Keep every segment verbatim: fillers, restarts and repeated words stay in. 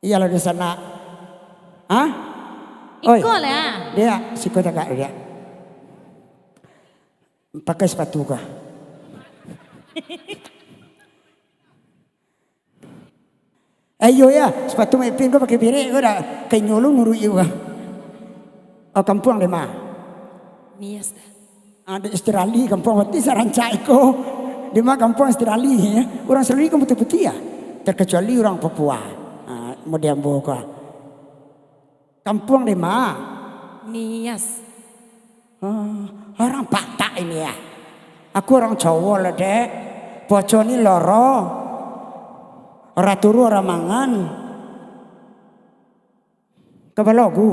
Iyolah di sana. Hah? Oi. Iko lah. Dia, siko tagak dia. Pakai sepatu kah? Eh, iyo ya, sepatu Mepin ko pakai birek ko dah. Kainyo lu nuruik iyo kah? Oh, kampuang dek ma? Nias dah. Ah, di Australia kampuang, berarti sarancak iko. Di ma kampuang Australia, ya? Urang Australia kan putiah-putiah, ya? Terkecuali urang Papua. Ah, mau di ambo ko. Kampuang di ma? Nias. Ah, urang Batak ini, ya. Aku urang Jawa lah, Dek. Poco ni loro. Ora turu, ora mangan. Kapalo aku.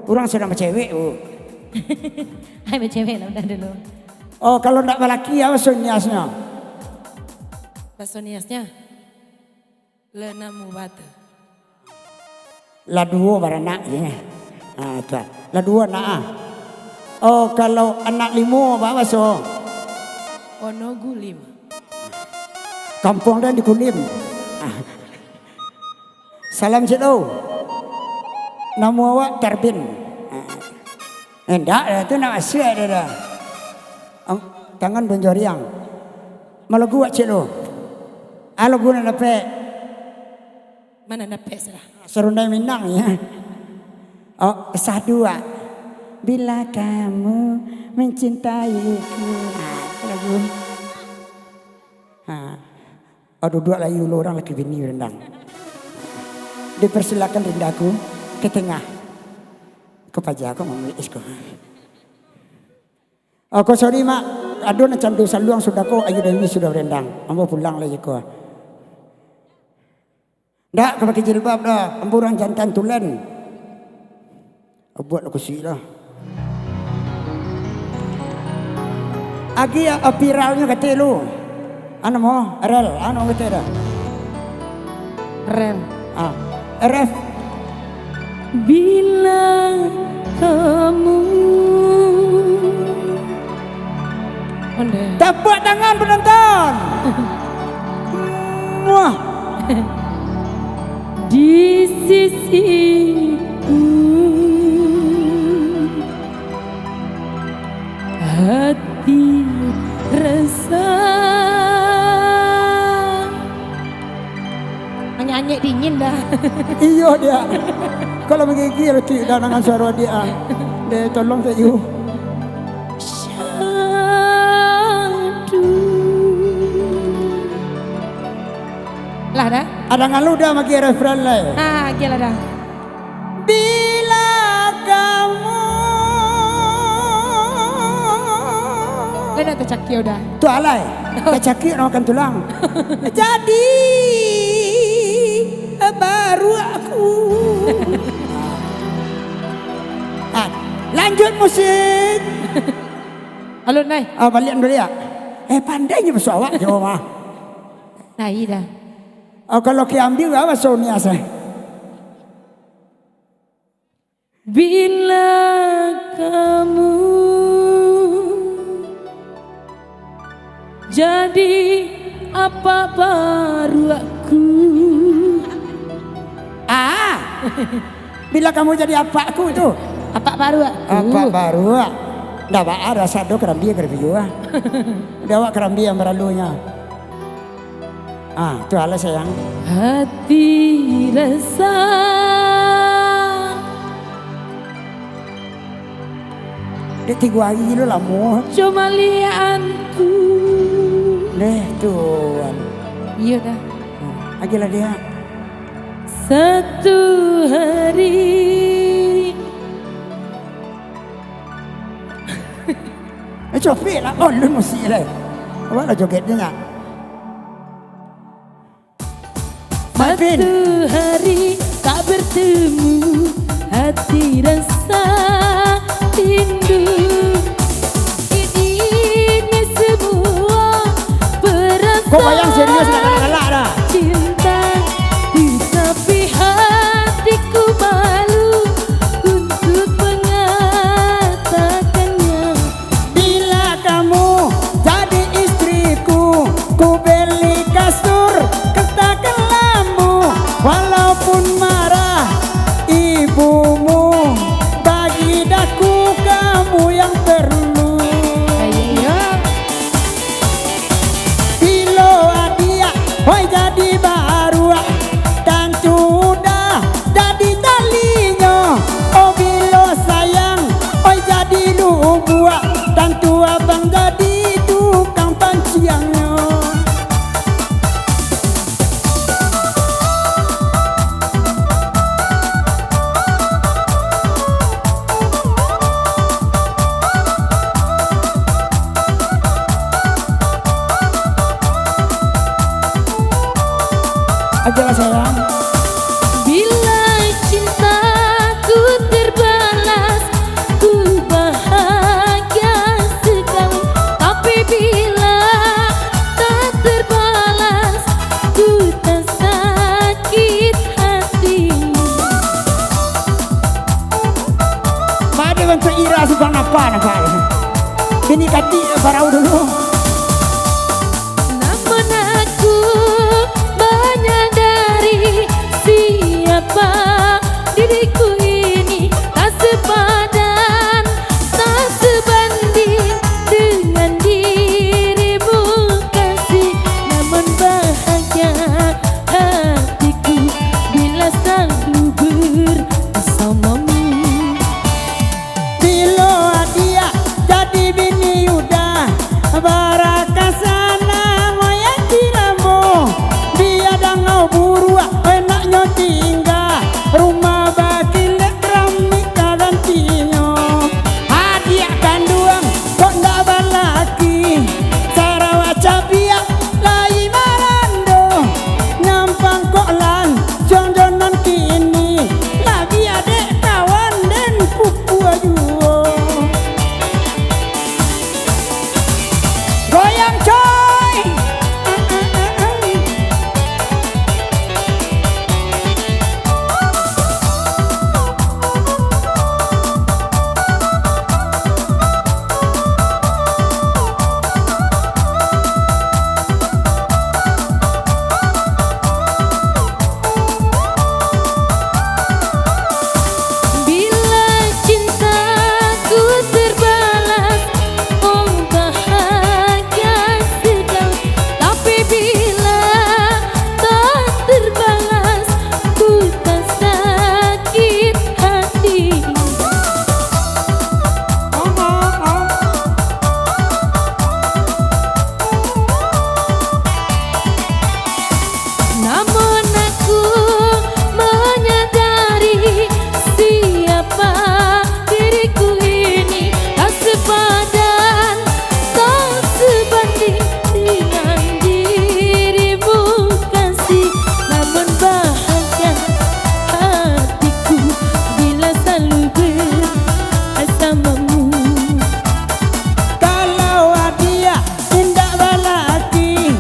Urang sadang bacewek, Bu. Hai, bacewek lah, udah dulu. Oh, kalau ndak balaki, apo baso Niasnyo? Baso Niasnyo? Lah namuah batu. Lah duo baranak, ya. Ah, tu. Lah duo anak, ah. Oh, kalau anak limo, apo baso? Ono gulim. Kampuang den di Kulim. Ah. Salam, Cik Lo. Namo awak Tarbin. Ah. Indak, dah tu nak masuak dah, dah. Ang-, tangan banjoriang. Ma lagu awak, Cik Lo? Ah, lagu nan dapek. Ma nan dapek, sudah. Sarundai Minang, ya. Oh, sah duo. Bila kamu mencintaiku. Ah, tu lagu. Ha. Oh, duduak lai dulu, urang laki bini rendang. Dipersilakan Rindaku ke tengah. Ko paja ko mamulik isko. Oh, ko sorry, Mak. Ado nan candu saluang sudah ko, Ayu Dewi sudah berendang. Ambo pulang lai ko. Ndak ka pakai jilbab doh, ambo urang jantan tulen. Buek lo kusuik lo. Agiah, ah, viralnyo kato lu. Anu mo, rel, anu kato dah. Rel. Ah, R F. Bila kamu. Ondeh. Tepuk tangan penonton. Muah. Di sisiku, hati rasa. Anyek-anyek dingin dah. Iyo, Diak. Kalau bagigir, Cik, dah dengan suaro Diak, ah. Deh, tolong, Cik, yu. Syadu. Lah dah. Ada ngalu dah bagi refren lai. Ah, agiah lah dah. Bila kamu. Lah dah tacakia dah. Tu alai. Tacakia nak makan tulang. Jadi baru aku. Ah, lanjut musik. Alun, Nai. Ah, baliak dulu ya. Eh, pandainyo baso awak Jawa mah. Nai dah. Oh, kalau kiambil, apo baso Nias, eh? Bila kamu jadi apak baruakku. Ah, bila kamu jadi apakku tu. Apak baruakku. Apak baruak. Ndak baa, rasa do karambia karambia, ah. Udah awak karambia yang berlalunya. Ah, tu alah sayang. Hati rasa. Dek tigo hari lo lamo. Cuma lianku. Deh, Tuhan. Iyo dah. Hmm, agiah lah dia. Satu hari. Eh, copik lah. Oh, lu musik lah. Awak lah joget je nak. Marvin. Satu hari tak bertemu, hati rasa rindu. Kini semua perasaan. Kok bayang serius nak galak-galak dah? Cinta, tetapi hatiku malu untuk mengatakannya. Bila kamu jadi istriku, ku beli kasur, kertas, kalamu, walaupun marah. Bumu, bagi daku kamu yang perlu. Iyo. Bilo adiak, oi jadi baruak, tantu dah jadi talinyo. Oh, bilo sayang, oi jadi lubuak, tantu abang jadi tukang panciangnyo. Ajalah sayang. Bila cintaku terbalas, ku bahagia sekali. Tapi bila tak terbalas, ku tak sakit hati. Pada bantuak Ira Subang napa, napa? Bini katik barau dulu. Namun aku menyadari siapa diriku ini, tak sepadan, tak sebanding dengan dirimu, kasih. Namun bahagia hatiku bila selalu bersamamu. Bilo adiak jadi bini Yuda, barakasan namo yang diramo. Bia dangau buruak, enaknyo tingga, rumah bakilek keramik karantinyo. Adiak kanduang kok ndak balaki, sarawa cabiak lai marando, nyampang kok lansuang jo nan kini, labiah dek kawan den pupua juo. Goyang, coy! Bila cintaku terbalas, oh bahagia sekali. Tapi bila tak terbalas, ku tak sakit hati. Namun aku menyadari siapa diriku ini, tak sepadan, tak sebanding dengan dirimu, kasih. Namun bahagia hatiku bila selalu bersamamu. Kalau adiak indak balaki,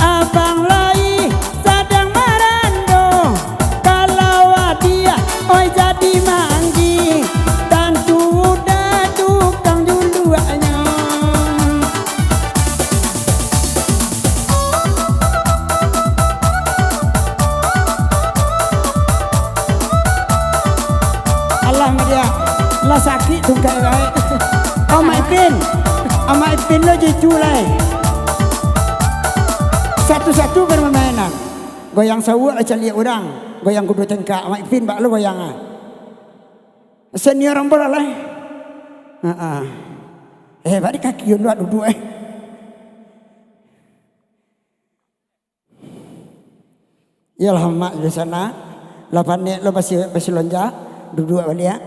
abang lai sadang marando. Kalau adiak, oi, jadi manggi, tantu udah tukang juluaknyo. Alah, Madia, lah sakik tungkai baik. Amak Ipin, Amak Ipin lo jitu lai. Satu-satu bermainan. Goyang sauak lah caliak urang. Goyang kudu tengkak. Amak Ipin bak lo goyang ah. Senior ambo lah lai. Ha ah. Eh, bak di kaki yo luak duduk eh. Iyolah, Mak, di sana. Lah panek lo basi-, basilonjak, duduak baliak.